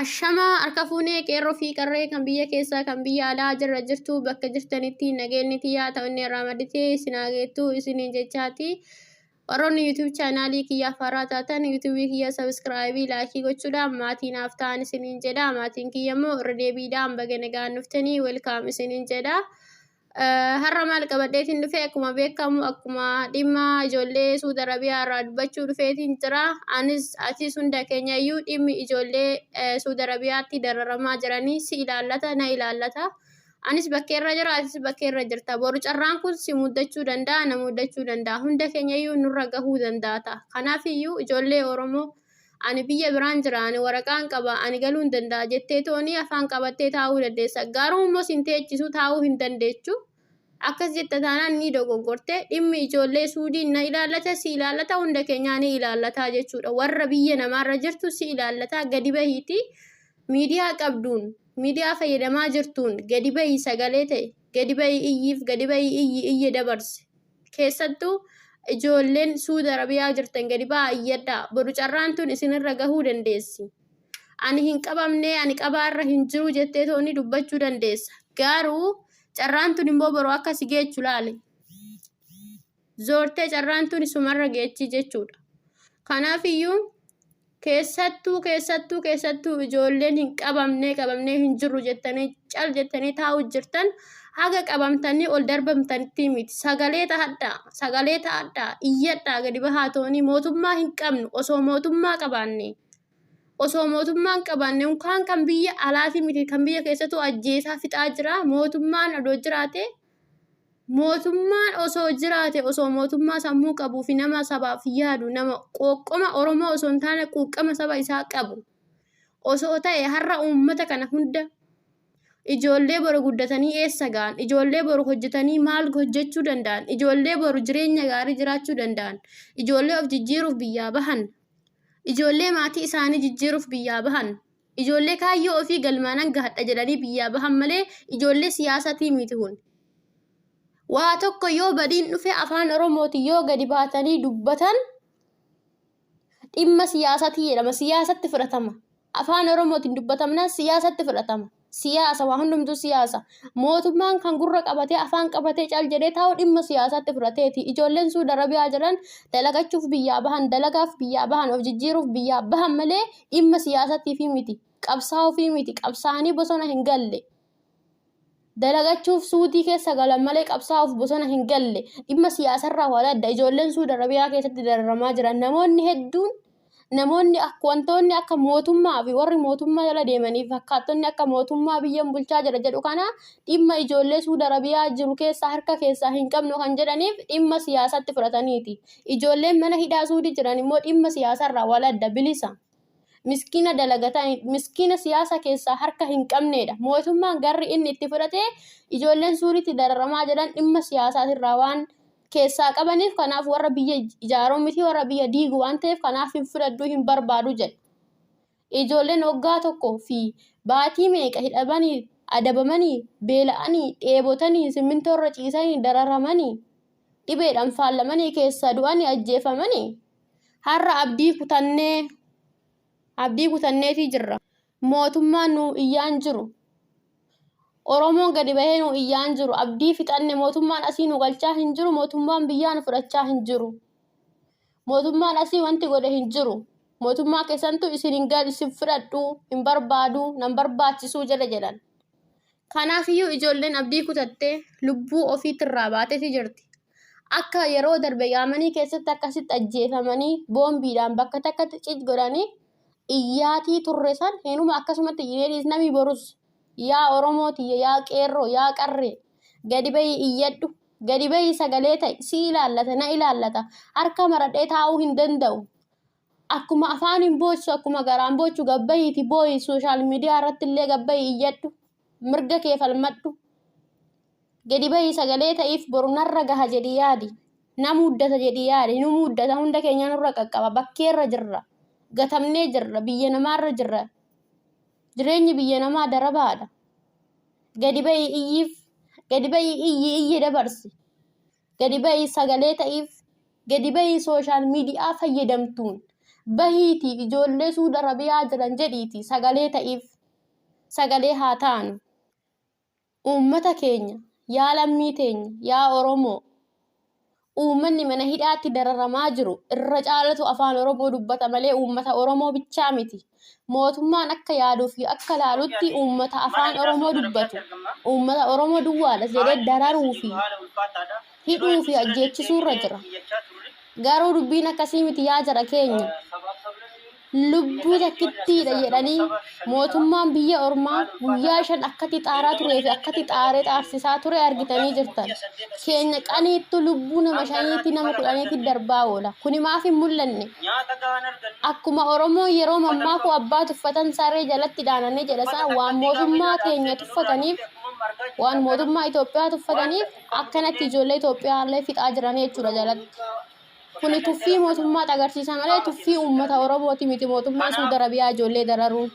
Ashamaa harka fuunee qeerroo fi qarree kan biyya keessaa kan biyya alaa jirra jirtu bakka jirtanitti nageenyi tiyyaa ta'u inni irraa madditee isin haa geettu isiniin jechaati. Warroonni YouTube chaanaalii kiyyaaf haaraa taatan YouTube kiyya sabiskiraayibii laayikii gochuudhaan maatii naaf ta'an isiniin jedha. Maatiin kiyya immoo irra deebiidhaan baga nagaan dhuftanii welkaam isiniin jedha. Har'a maal qabadheetiin dhufe? Akkuma beekamu, akkuma dhimma ijoollee Suudi Arabiyaa irraa dubbachuu dhufeetiin jira. Anis atis hunda keenya iyyuu dhimmi ijoollee Suudi Arabiyaatti dararamaa jiranii si ilaallata, na ilaallata. Anis bakkeerra jira, atis bakkeerra jirta. Boru carraan kun si muddachuu danda'a, na muddachuu danda'a. Hunda keenya iyyuu nurra gahuu danda'a ta'a. Kanaaf iyyuu ijoollee Oromoo, ani biyya biraan jira, ani waraqaan qaba, ani galuu hin danda'a jettee toonii afaan qabattee taa'uu dandeessa. Garuu immoo sin teechisu, taa'uu hin dandeechu. Akkas jetta taanaan ni dogoggorte. Dhimmi ijoollee Suudii na ilaallata, si ilaallata, hunda keenyaa ni ilaallataa jechuudha. Warra biyya namaarra jirtu si ilaallataa, gadi bahiiti miidiyaa qabduun, miidiyaa fayyadamaa jirtuun gadi bahii sagalee ta'e, gadi bahii iyyiif, gadi bahii iyyi, iyya dabarse. Keessattuu ijoolleen Suudi Arabiyaa jirtan gadi ba'aa iyyadhaa. Boru carraan tun isinirra gahuu dandeessi. Ani hin qabamne, ani qabaarra hin jiru jettee tooni dubbachuu dandeessa. Garuu carraan tun immoo boru akka si geechu laali. Zoortee carraan tun isumarra geechi jechuudha. Kanaafiyyuu keessattuu keessattuu keessattuu ijoolleen hin qabamnee, qabamnee hin jirru jettanii cal jettanii taa'u jirtan, haga qabamtanii ol darbamtanitti miti. Sagalee ta'adhaa, sagalee ta'adhaa, iyyadhaa, gadi bahaa toonii. Mootummaa hin qabnu. Osoo mootummaa qabaanne, osoo mootummaa hin qabaanne, unkaan kan biyya alaatii miti, kan biyya keessattuu ajjeesaa fixaa jira. Mootummaan odoo jiraate, mootummaan osoo jiraate, osoo mootummaa sammuu qabuu fi nama sabaaf yaadu, nama qooqqoma Oromoo osoo hin taane quuqqama saba isaa qabu osoo ta'e, har'a uummata kana hunda, ijoollee boru guddatanii eessa ga'an, ijoollee boru hojjetanii maal hojjechuu danda'an, ijoollee boru jireenya gaarii jiraachuu danda'an, ijoollee of jijjiiruuf biyyaa bahan, ijoollee maatii isaanii jijjiiruuf biyyaa bahan, ijoollee kaayyoo ofii galmaanan gahadha jedhanii biyyaa bahan malee ijoollee siyaasatii miti kun. Waa tokko yoo badiin dhufe, afaan Oromootiin yoo gadi baatanii dubbatan dhimma siyaasatii jedhama. Siyaasatti fudhatama. Afaan Oromootiin dubbatamnaan siyaasatti fudhatama. Siyaasa, waa hundumtuu siyaasa. Mootummaan kan gurra qabatee, afaan qabatee cal jedhee taa'u dhimma siyaasaatti fudhateeti. Ijoolleen Suudi Arabiyaa jiran dalagachuuf biyyaa bahan, dalagaaf biyyaa bahan, of jijjiiruuf biyyaa bahan malee dhimma siyaasatiifi miti. Qabsaa'uufii miti. Qabsaa'anii bosona hin galle. Dalagachuuf Suudii keessa galan malee qabsaa'uuf bosona hin galle. Dhimma siyaasarraa waan adda. Ijoolleen Suudi Arabiyaa keessatti dararamaa jiran namoonni hedduun, namoonni akka wantoonni akka mootummaa fi warri mootummaa jala deemanii fi fakkaattonni akka mootummaa biyyan bulchaa jira jedhu kana dhimma ijoollee Suudi Arabiyaa jiru keessaa harka keessaa hin qabnu kan jedhaniif dhimma siyaasatti fudhataniiti. Ijoolleen mana hidhaa Suudii jiran immoo dhimma siyaasarraa wal adda, bilisa. Miskiina dalagatan, miskiina siyaasa keessaa harka hin qabneedha. Mootummaan garri inni itti fudhate ijoolleen Suudiitti dararamaa jiran dhimma siyaasaatirraa waan keessaa qabaniif, kanaaf warra biyya ijaaruu miti, warra biyya diigu waan ta'eef kanaaf hin fudhadhu, hin barbaadu jedhe. Ijoolleen waggaa tokko fi baatii meeqa hidhamanii, adabamanii, beela'anii, dheebotanii, simmintoorra ciisanii, dararamanii, dhibeedhaan faallamanii, keessaa du'anii, ajjeefamanii, har'a abdii kutannee, abdii kutanneetii jirra. Mootummaan nu iyyaan jiru. Oromoon gadi bahee nu iyyaan jiru. Abdii fixanne. Mootummaan asii nu galchaa hin jiru. Mootummaan biyyaa nu fudhachaa hin jiru. Mootummaan asii wanti godhe hin jiru. Mootummaa keessantu isin hin gal, isin fudhadhu, hin barbaadu, nan barbaachisuu jedhe jedhan. Kanaafiyyuu ijoolleen abdii kutattee lubbuu ofiitirraa baateeti jirti. Akka yeroo darbe Yaamanii keessatti akkasitti ajjeefamanii, boombiidhaan bakka takkatti cic godhanii iyyaatii turre san hinuma akkasumatti iyyinee dhiisnamii? Borus yaa Oromoo tiyya, yaa qeerroo, yaa qarree, gadi bahii iyyadhu, gadi bahii sagalee ta'i. Si ilaallata, na ilaallata. Harka maradhee taa'uu hin danda'u. Akkuma afaan hin boochisu, akkuma garaan boochu gabbahiiti booyi. Social media irratti illee gabbahi iyyadhu, mirga kee falmadhu, gadi bahii sagalee ta'iif. Boru narra gaha jedhi yaadi, na muddata jedhi yaadi, nu muddata, hunda keenya nurra qaqqaba. Bakkeerra jirra, gatamnee jirra, biyya namaarra jirra. Jireenyi biyya namaa darabaadha. Gadi bahii iyyiif, gadi bahii iyyi, iyyi dabarsi, gadi bahii sagalee ta'iif, gadi bahii social media fayyadamtuun Bahiitii ijoollee Suud Arabiyaa jiran jedhiitii sagalee ta'iif. Sagalee haa taanu. Uummata keenya, yaa lammii teenya, yaa Oromoo, uummanni mana hidhaatti dararamaa jiru irra caalatu afaan Oromoo dubbata malee uummata Oromoo bichaa miti. Mootummaan akka yaaduu fi akka laalutti uummata afaan Oromoo dubbatu, uummata Oromoo duwwaadha jedhee dararuu fi hidhuu fi ajjeechisuurra jira. Garuu dubbiin akkasii miti yaa jara keenya. Lubbuu takkittiidha jedhanii mootummaan biyya ormaa guyyaa 5 akkatti xaaraa turee fi akkatti xaaree xaarsisaa ture argitanii jirtan. Keenya qaniittu lubbuu nama shaniitti nama kudhaniitti darbaa oola. Kuni maaf hin mul'anne? Akkuma Oromoon yeroo mammaaku abbaa tuffatan saree jalatti dhaananii jedha sana waan mootummaa keenya tuffataniif waan mootummaa Itoophiyaa tuffataniif akkanatti ijoollee Itoophiyaa illee fixaa jiranii jechuudha jalatti. Kuni tuffii mootummaa agarsiisa malee tuffii uummata Oromooti miti mootummaan Suudi Arabiyaa ijoollee dararuun.